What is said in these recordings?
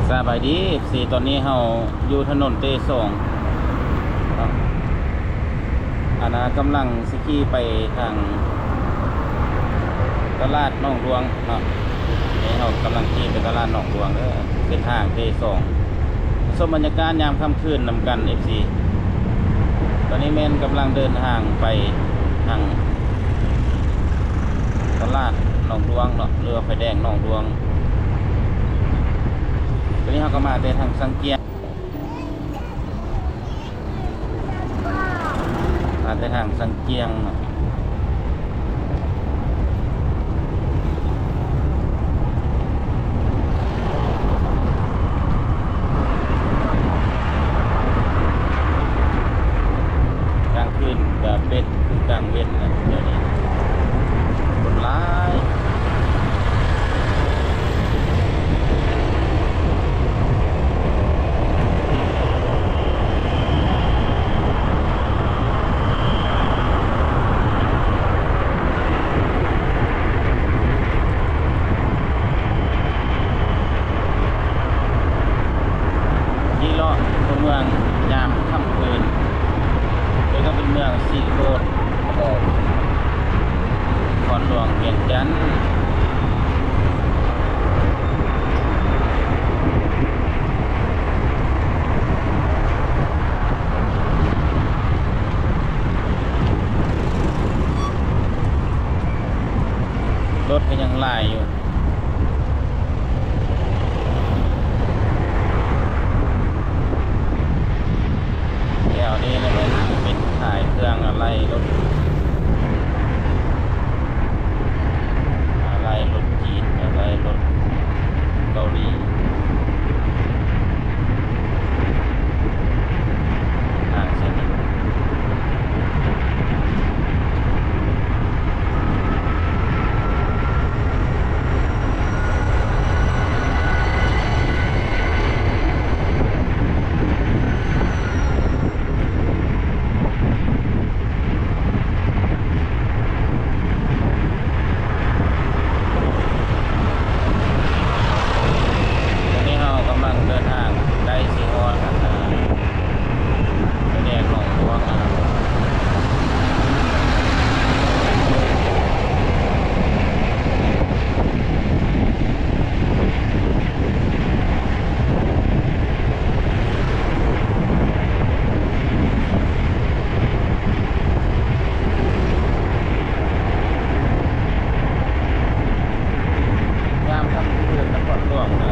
ສະບາຍດີ ເອັຟຊີ ຕອນນີ້ເຮົາຢູ່ຖະໜົນເຕສອງເນາະ ອັນນາກຳລັງຊິຂີ່ໄປທາງຕະຫຼາດໜອງຫຼວງເນາະ ນີ້ເຮົາກຳລັງຂີ່ໄປຕະຫຼາດໜອງຫຼວງເດີ ເສັ້ນທາງເຕສອງ ຊົມບັນຍາກາດຍາມຄ່ຳຄືນນຳກັນ ເອັຟຊີ ຕອນນີ້ແມ່ນກຳລັງເດີນທາງໄປທາງຕະຫຼາດໜອງຫຼວງເນາະ ຫຼືວ່າໄຟແດງໜອງຫຼວງ ຕອນນີ້ເຮົາກໍມາແຕ່ທາງສັງກຽງ ມາແຕ່ທາງສັງກຽງເນາະ ກາງຄືນກໍເປັນຄືກາງເວັນນະ ດຽວນີ້ຄົນຫຼາຍ. ຂີ່ເລາະທົ່ວເມືອງຍາມຄ່ຳຄືນ ແລ້ວກໍເປັນເມືອງສີໂຄດ ນະຄອນຫຼວງວຽງຈັນ. ລົດກໍຍັງຫຼາຍຢູ່. ແຖວນີ້ລະແມ່ນເປັນຂາຍເຄື່ອງອາໄຫຼ່ລົດ ອາໄຫຼ່ລົດຈີນ ອາໄຫຼ່ລົດເກົາຫຼີ. ທາງເສັ້ນນີ້ ຕອນນີ້ເຮົາກຳລັງເດີນທາງໃກ້ຊິຮອດ ອັນນາ ໄຟແດງໜອງຫຼວງແລ້ວເນາະ. ຍາມຄ່ຳຄືນນະຄອນຫຼວງນະ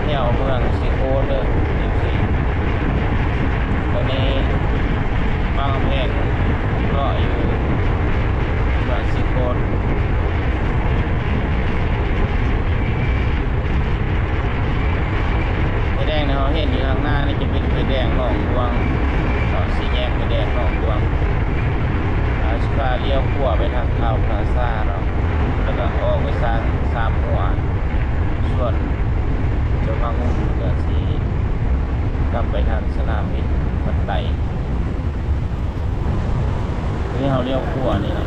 ແຖວເມືອງສີໂຄດເດີ ເອັຟຊີ ຕອນນີ້ ບາງແພງເລາະຢູ່ເມືອງສີໂຄດ. ໄຟແດງທີ່ເຮົາເຫັນຢູ່ທາງໜ້ານີ້ຈະເປັນໄຟແດງໜອງຫຼວງ ເນາະ ສີ່ແຍກໄຟແດງໜອງຫຼວງ. ເຮົາຊິພາລ້ຽວຂວາໄປທາງຄາວພລາຊາເນາະ ແລ້ວກໍອອກໄປທາງສາມຫົວ ສ່ວນເຈົ້າພາງຮຸ່ນກໍຊິກັບໄປທາງສະໜາມບິນບັນໄດ. ນີ້ເຮົາລ້ຽວຂວານີ້ແຫຼະ.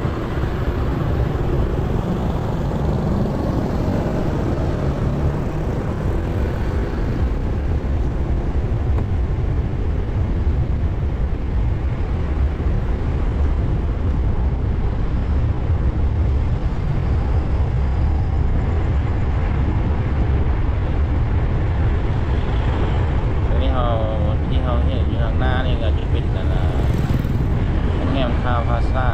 ຕອນນີ້ເຮົາ ທີ່ເຮົາເຫັນຢູ່ທາງໜ້ານີ້ກໍຈະເປັນ ອັນນາ ໂຮງແຮມຄາວພລາຊາ.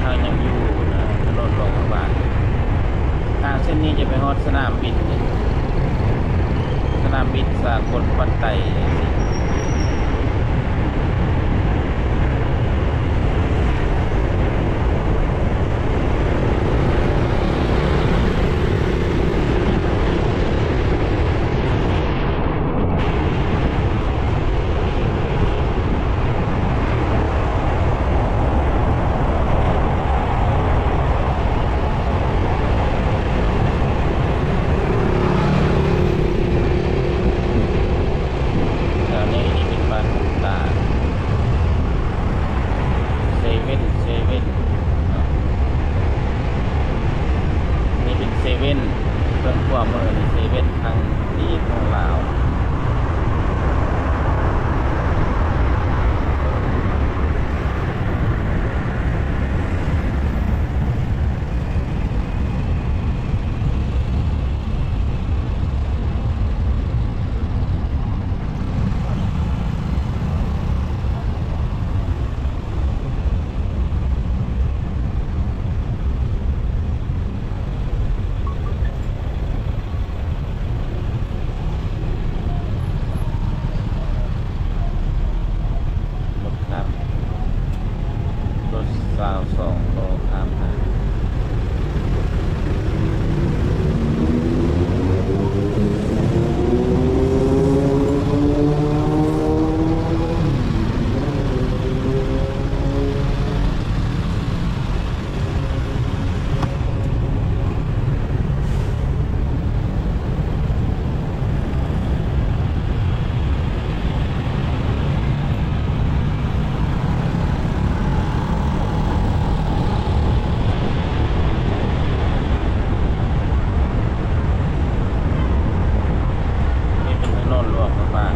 ເຮົາຍັງຢູ່ ເອີ ຖະໜົນຫຼວງພະບາງ. ທາງເສັ້ນນີ້ຈະໄປຮອດສະໜາມບິນ ສະໜາມບິນສາກົນປັດໄຕ. ແຖວນີ້ນີ້ເປັນບ້ານຕາ ເຊເວັນ ເຊເວັນເນາະ. ນີ້ເປັນເຊເວັນ ເບື້ອງຂວາມືນີ້ເຊເວັນທາງດີຂອງລາວ. ລົດຂ້າມ ລົດຊາວສອງລໍ້ຂ້າມທາງ. ນີ້ເປັນຖະໜົນຫຼວງພະບາງ.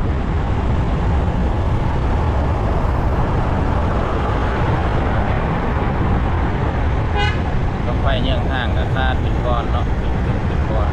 ລົດໄຟເຍືອງຫ່າງກະຂາດເປັນກ້ອນເນາະ ເປັນເປັນກ້ອນ.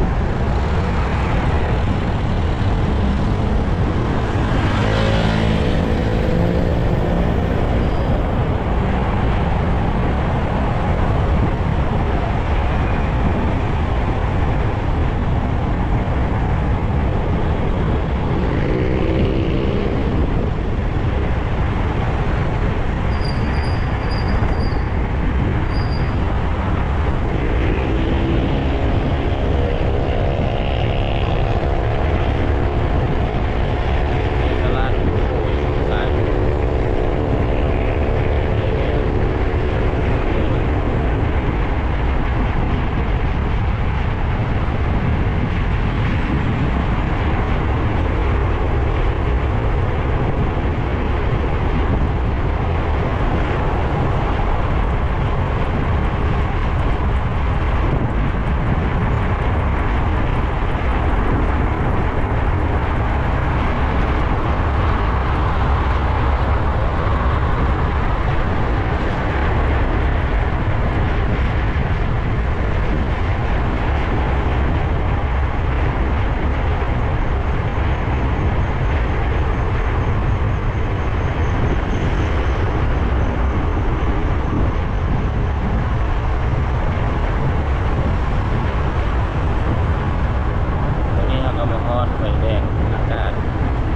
ຕອນນີ້ເຮົາກະມາຮອດໄຟແດງອາກາດ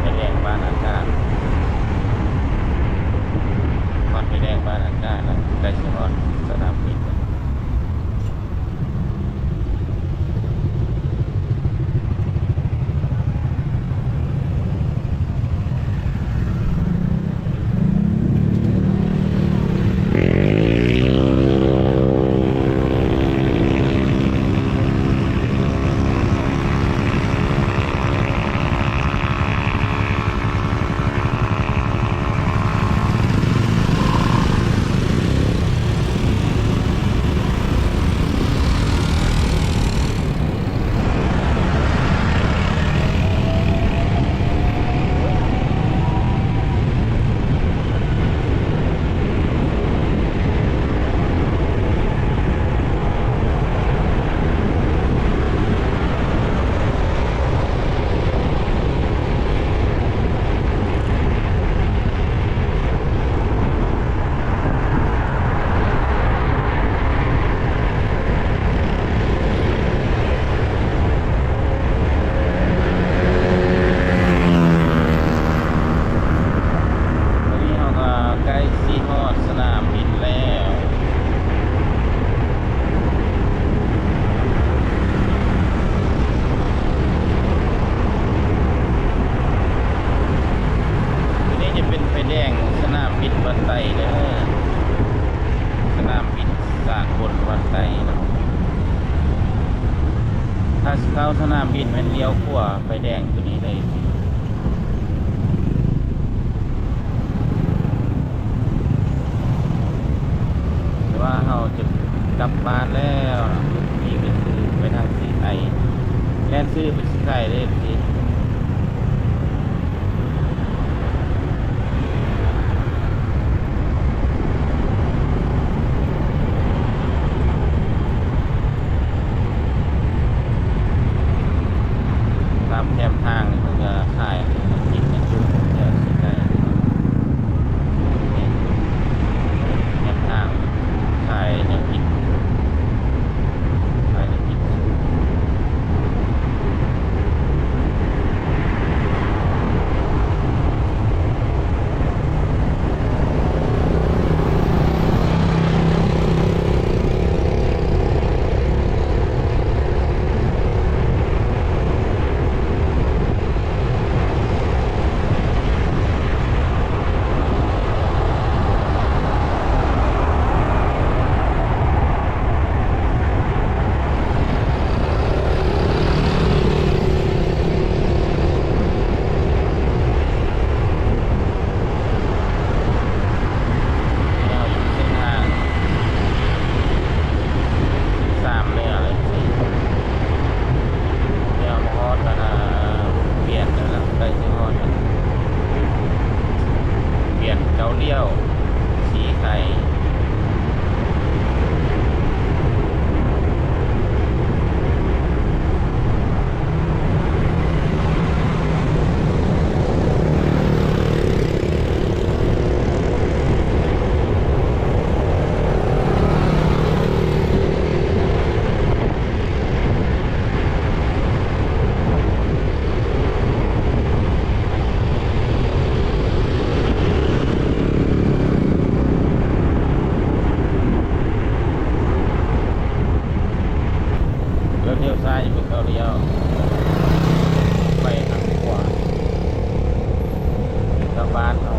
ໄຟແດງບ້ານອາກາດ ຮອດໄຟແດງບ້ານອາກາດແລ້ວ ໃກ້ຊິຮອດສະໜາມບິນ. ເ ເຂົ້າສະໜາມບິນແມ່ນລ້ຽວຂວາໄຟແດງໂຕນີ້ເລີຍ. ແຕ່ວ່າເຮົາຈະກັບບ້ານແລ້ວນະ, ນີ້ໄປຊື່ ໄປທາງສີໄຄ, ແລ່ນຊື່ໄປສີໄຄເດ້. ຕາມແຄມທາງນີ້ເພິ່ນກະຂາຍແນວກິນແນວຈຸແຖວສີໄຄ, ແຄມທາງຂາຍແນວກິນ. ແລ້ວຢູ່ເສັ້ນທາງສິບສາມເໜືອເລີຍ ແລ້ວມາຮອດອັນນ່າ ວຽນແລ້ວ ໃກ້ຊິຮອດແລ້ວ ວຽນເກົ້າລ້ຽວ ສີໄຄ. ແລ້ວລ້ຽວຊ້າຍໄປເກົ້າລ້ຽວ ໄປທາງຂວາ ກັບບ້ານເຮົາ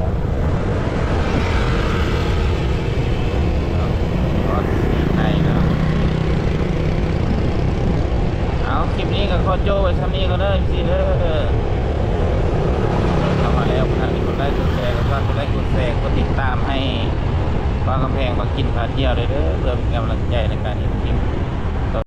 ຮອດສີໄຄແລ້ວ. ເອົາ ຄລິບນີ້ກໍຂໍໂຈ້ໄວ້ຊ່ຳນີ້ກ່ອນເດີ ເອັຟຊີ ເດີ. ເຂົ້າມາແລ້ວ ບໍ່ທັນໄດ້ກົດໄລ້ກົດແຊ ກໍຝາກກົດໄລ້ກົດແຊ ກົດຕິດຕາມໃຫ້ ບ່າວກຳແພງພາກິນພາທ່ຽວໄດ້ເດີ ເພື່ອເປັນກຳລັງໃຈໃນການເຮັດຄລິບ.